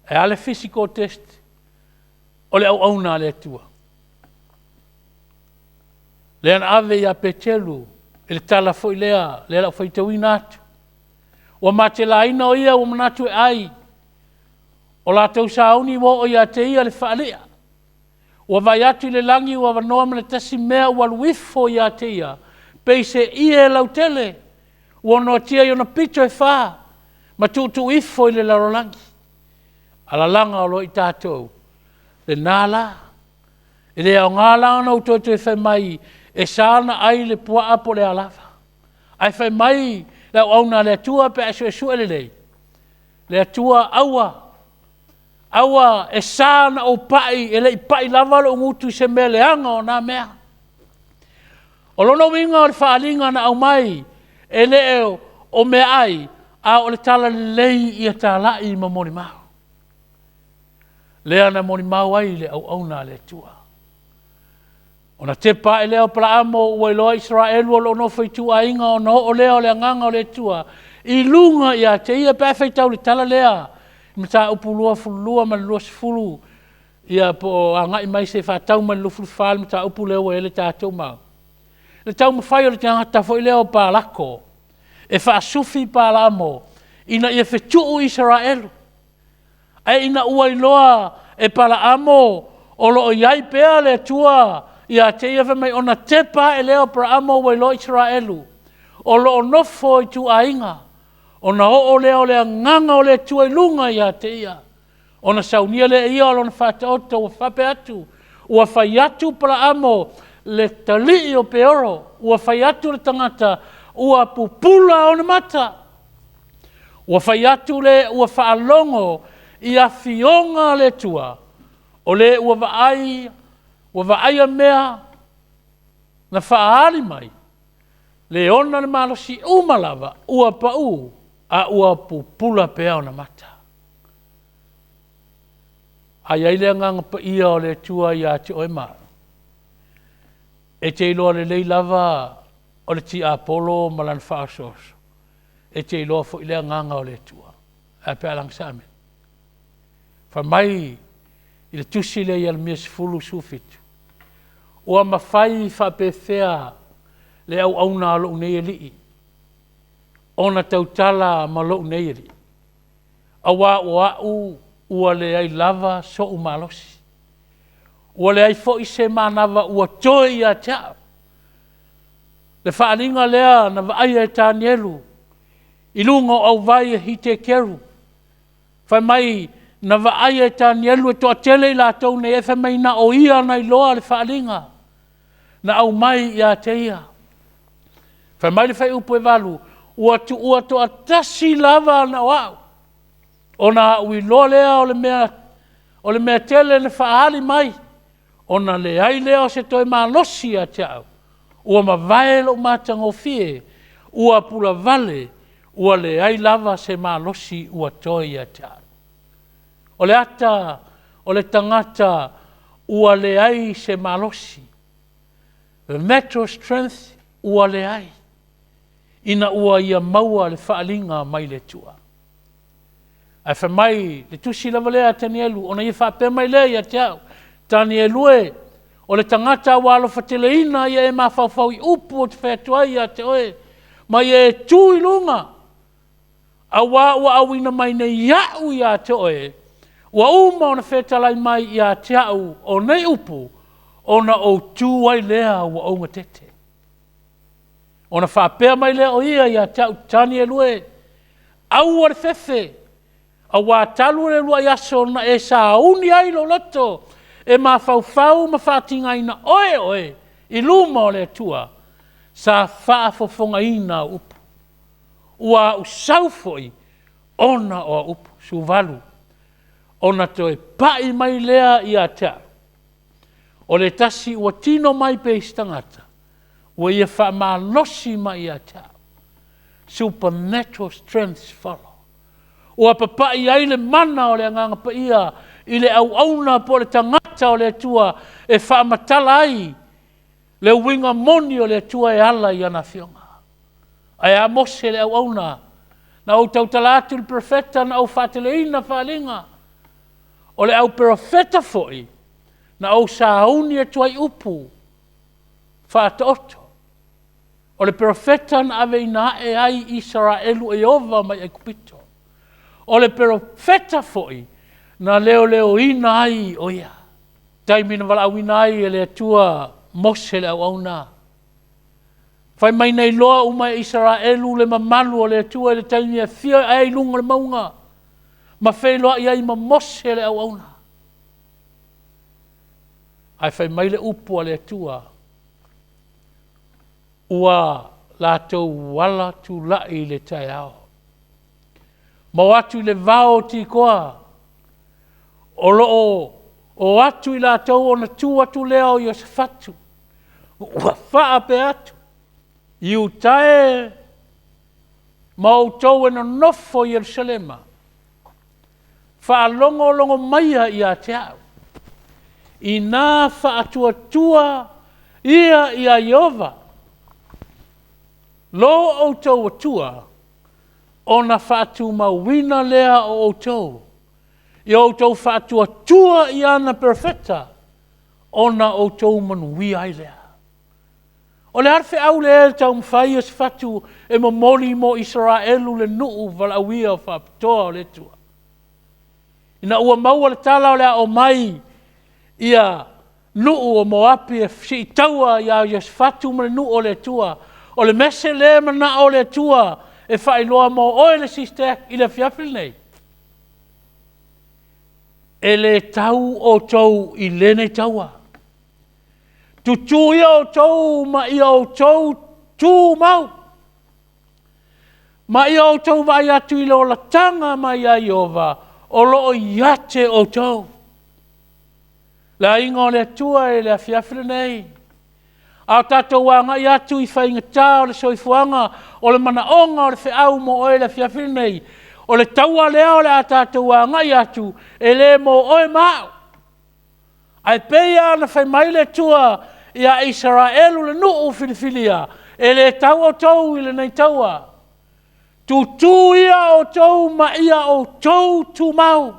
E a le physical test o le auauna a le Atua? Lea na ave ia Peteru i le tala foi lea, lea o le a ou faitauina atu. Ua matelaina o ia ua manatu e ai, o latou sauni ua oo ia te ia le faalia. Ua vaai atu i le lagi ua avanoa ma le tasi mea ua alu ifo ia te ia, pei se ie lautele, ua noatia i ona pito e fa, ma tuutuu ifo i le lalolagi. Alalaga o lo i tatou, lena la. E le aoga la ona ou toe fai mai e sa ona ai le puaa po o le a lava. Ae fai mai le auauna a le Atua pe a e suesue lelei, le Atua aua, aua e sa ona ou pai, e le i pai lava lou gutu i se mea leaga o na mea. O lona uiga o le faaaliga na aumai, e le o meaai, a o le talalelei ia talai ma molimau. Lea na molimau ai le auauna a le Atua. Ona tepa ae lea o Apalaamo ua iloa Isaraelu o lo o nofo ituaiga ona oo lea o le agaga o le Atua i luga ia te ia pe a faitau le tala lea mataupu 22 ma le 20 ia po o agai mai se faatau mai le 24 le mataupu lea ua i ai le tatou mau. Le taumafai o le tagata foi lea o Palako e faasufi Palaamo ina ia fetuu Isaraelu. Ae ina ua iloa e Palaamo o lo o i ai pea le Atua ia te ia, fai mai ona tepa ae lea o Palaamo ua iloa Isaraelu o lo o nofo i ituaiga, ona oo lea o le agaga o le Atua i luga ia te ia, ona saunia lea e ia o lona faataoto ua faapea atu, ua fai atu Palaamo le talii o Peoro, ua fai atu le tagata ua pupula ona mata, ua fai atu le ua faalogo i afioga a le Atua, o le ua vaai, ua vaaia mea na faaali mai, le ona le malosi uma lava, ua pau a ua pupula pea ona mata. A i ai le agaga paia o le Atua ia te oe ma au, e te iloa lelei lava o le tiapolo ma lana faaosooso, e te iloa foi le agaga o le Atua. Ae pe a laga amene. Fai mai i le tusi lea i Ieremia 10, 17, ua mafai faapefea le auauna a lou nei alii ona tautala ma lou nei alii, aua o au ua leai lava sou malosi, ua leai foi se manava ua toe ia te au. Le faaaliga lea na vaaia e Tanielu i luga o auvai e Hitekeru, fai mai na vaaia e Tanielu e toatele i latou nei, fai mai na o ia na iloa le faaaliga na aumai ia te ia. Fai mai le fuaiupu e 8, ua tuua toatasi lava na o au, ona au iloa lea o le mea tele na faaali mai, ona leai lea o se toe malosi ia te au, ua mavae lou matagofie, ua pulavale, ua leai lava se malosi ua toe ia te au. O le ata o le tagata ua leai se malosi. The natural strength ua leai, ina ua ia maua le faaaliga mai le Atua. Ae fai mai le tusi lava lea a Tanielu, ona ia faapea mai lea ia te au, Tanielu e, o le tagata ua alofateleina ia e mafaufau i upu ou te fai atu ai ia te oe, ma ia e tu i luga, auā ua auina mai nei iaʻu ia te oe, ua uma ona fetalai mai ia te au o nei upu, ona ou tu ai lea ua ou gatete. Ona faapea mai lea o ia ia te au, Tanielu e, aua le fefe, auā talu le uluai aso na e sauni ai lou loto e mafaufau ma faatigaina oe oe i luma o le Atua, sa faafofogaina au upu. Ua au foi ona o au upu. 18, ona toe pai mai lea ia te au, o le tasi ua tino mai pei se tagata, ua ia faamalosi mai ia te au. Supernatural strength follow. Ua papai ai le mana o le Agaga Paia i le auauna po o le tagata o le Atua e faamatala ai le uiga moni o le Atua e ala i ana afioga. Ae a Mose le auauna, na ou tautala atu i le perofeta na ou faateleina faaaliga, o le au perofeta foi na ou sauni atu ai upu faataoto, o le perofeta na aveina ae ai Isaraelu e Ieova mai Aikupito, o le perofeta foi na leoleoina ai o ia. Taimi na valaauina ai e le Atua Mose le auauna, fai mai na iloa uma e Isaraelu le mamalu o le Atua i le taimi e afio ai i luga o le mauga ma feiloai ai ma Mose le auauna. Ae fai mai le upu a le Atua, ua latou ala tulai i le taeao, ma o atu i le vao o Tikoa, o lo o o atu i latou ona tu atu lea o Iosefatu, ua faapea atu, Iuta e ma outou e nonofo i Ierusalema, faalogologo maia ia te au, ina faatuatua ia ia Ieova, lo outou Atua, ona faatumauina lea o outou, ia outou faatuatua i ana perofeta, ona outou manuia ai lea. O le a le feau lea e taumafai Iosefatu e momoli mo Isaraelu le nuu valaauia faapitoa o le Atua? Ina ua maua le tala o le a omai ia nuu o Moapi e siitaua ia Iosefatu ma le nuu o le Atua, o le mese lea e manao le Atua e faailoa mo oe le sister i le afiafi lenei. E le tau outou i lenei taua. Tutū ia outou ma ia outou tumau, ma ia outou vaai atu i le olataga mai ia Ieova o lo o ia te outou. Le aiga o le Atua i le afiafi lenei, a o tatou agai atu i faigata o le soifuaga, o le manaoga o le feau mo oe i le afiafi lenei, o le taua lea o le a tatou agai atu, e le mo oe ma au. Ae pei lava ona fai mai le Atua ia Isaraelu le nuu filifilia, e le tau outou i lenei taua. Tutū ia outou ma ia outou tumau,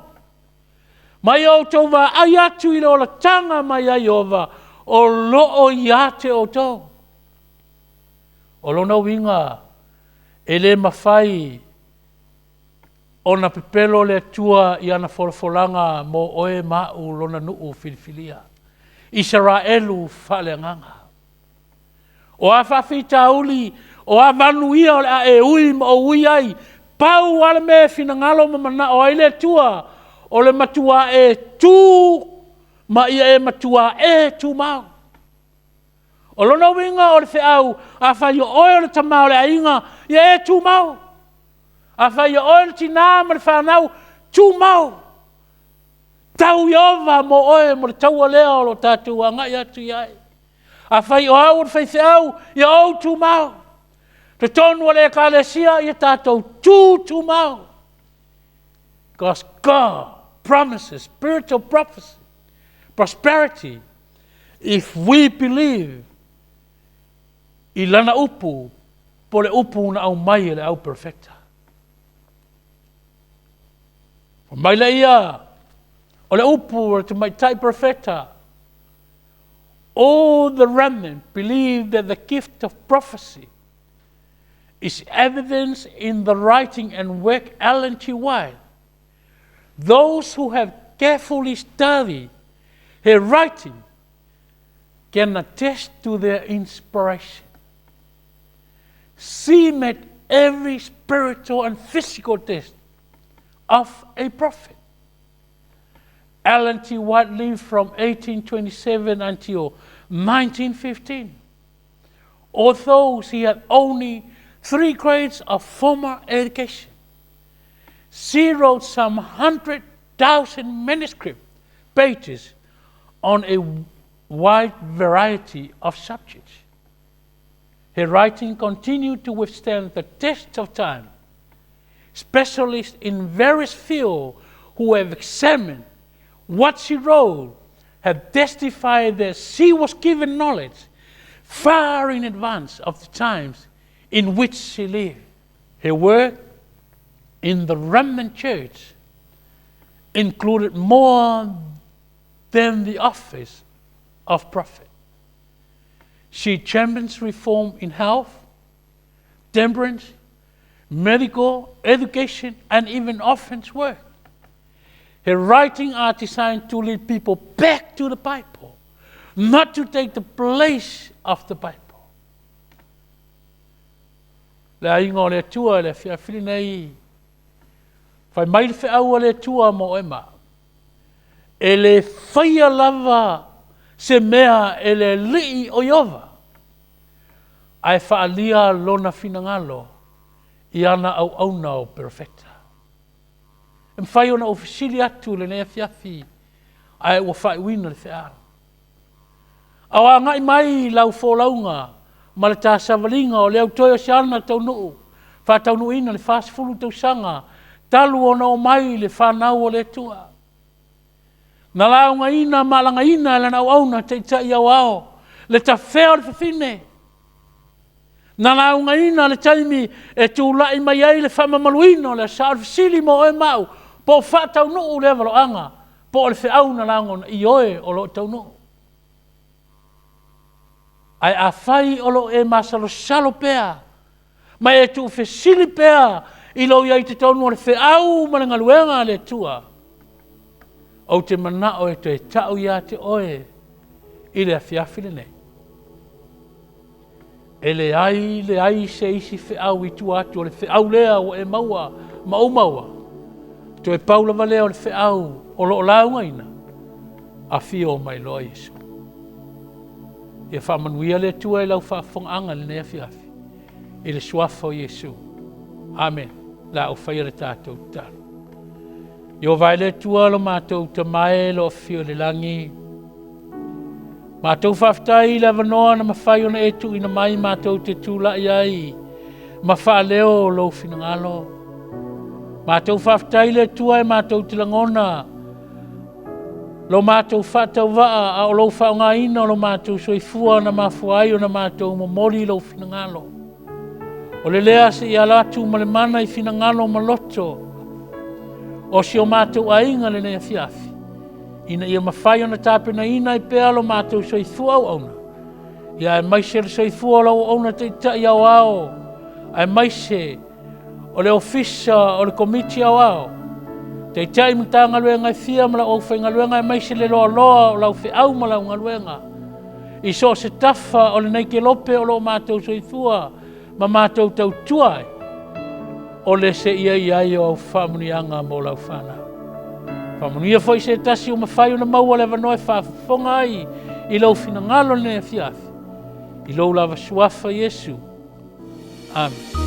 ma ia outou vaai atu i le olataga mai ia Ieova o lo o ia te outou. O lona uiga, e le mafai ona pepelo le Atua i ana folafolaga mo oe ma au lona nuu filifilia, Isaraelu faaleagaga. O a faafitauli, o a vanu ia o le a e ui ma ou ui ai, pau lava le mea e finagalo ma manao ai le Atua, o le matua e tu ma ia e matua e tumau. O lona uiga o le feau, afai o oe o le tama o le aiga, ia e tumau. Afai o oe le tinā ma le fanau, tumau. Tau Ieova mo oe mo le taua lea o lo o tatou agai atu i ai. Afai o au o le faifeau, ia ou tumau. Totonu o le ekalesia, ia tatou tu tumau. Because God promises spiritual prophecy, prosperity, if we believe. i lana upu po o le upu na aumai e le au perofeta. Fai mai lea o le upu a le tamaitai perofeta, All the remnant believe that the gift of prophecy is evidence in the writing and work Ellen G. White. Those who have carefully studied her writing can attest to their inspiration. She met every spiritual and physical test of a prophet. Ellen G. White lived from 1827 until 1915. Although she had only 3 grades of formal education, she wrote some 100,000 manuscript pages on a wide variety of subjects. Her writing continued to withstand the test of time. Specialists in various fields who have examined what she wrote have testified that she was given knowledge far in advance of the times in which she lived. Her work in the remnant church included more than the office of prophet. She champions reform in health, temperance, medical, education, and even orphans work. Her writing are designed to lead people back to the Bible, not to take the place of the Bible. Le aiga o le Atua i le afiafi lenei, fai mai le feau a le Atua mo oe ma au. E le faia lava se mea e le Alii o Ieova, ae faaalia lona finagalo i ana auauna o perofeta. E mafai ona ou fesili atu i lenei afiafi, ae ua faaiuina le feau. A o agai mai lau folauga ma le ta savaliga o le au toe o se ana taunuu, faataunuuina le 40 tausaga talu ona oo mai le fanau o le Atua. Na laugaina ma alagaina e lana auauna taitai aoao le tafea o le fafine. Na laugaina le taimi e tulai mai ai le faamamaluina o le Aso Sa. O le fesili mo oe ma au, po o faataunuu lea valoaga, po o le feau na lauga ioe o lo o taunuu. Ae afai o lo o e masalosalo pea ma e tuufesili pea i lou i ai totonu o le feau ma le galuega a le Atua, ou te manao e toe tau ia te oe i le afiafi lenei. E leai, leai se isi feau i tua atu o le feau lea ua e maua ma ou maua. Toe pau lava lea o le feau o lo o laugaina, afio mai loa Iesu. Ia faamanuia le Atua i lau faafofogaaga i lenei afiafi, i le suafa o Iesu. Amen. La ou faia le tatou tatalo. Ieova e le Atua lo matou Tama e lo afio i le lagi, matou faafetai i le avanoa na mafai ona e tuuina mai matou te tulai ai ma faaleo lou finagalo. Matou faafetai i le Atua e matou te lagona lo matou faatauvaa a o lou faaaogaina o lo matou soifua na mafua ai ona matou momoli i lou finagalo. O le lea seia ala atu ma le mana i finagalo ma loto o si o matou aiga lenei afiafi, ina ia mafai ona tapenaina ai pea lo matou soifua auauna, ia aemaise le soifua o lau auauna taitai aoao, aemaise o le ofisa o le Komiti Aoao, taitai Matagaluega e fia ma lau aufaigaluega, aemaise le loaloa o lau feau ma lau galuega i so o se tafa o lenei kelope o lo o matou soifua ma matou tautua ai, o le seia i ai o au faamanuiaga mo lau fanau. Faamanuia foi se tasi ua mafai ona maua le avanoa e faafofoga ai i lou finagalo lenei afiafi, i lou lava suafa Iesu. Amen.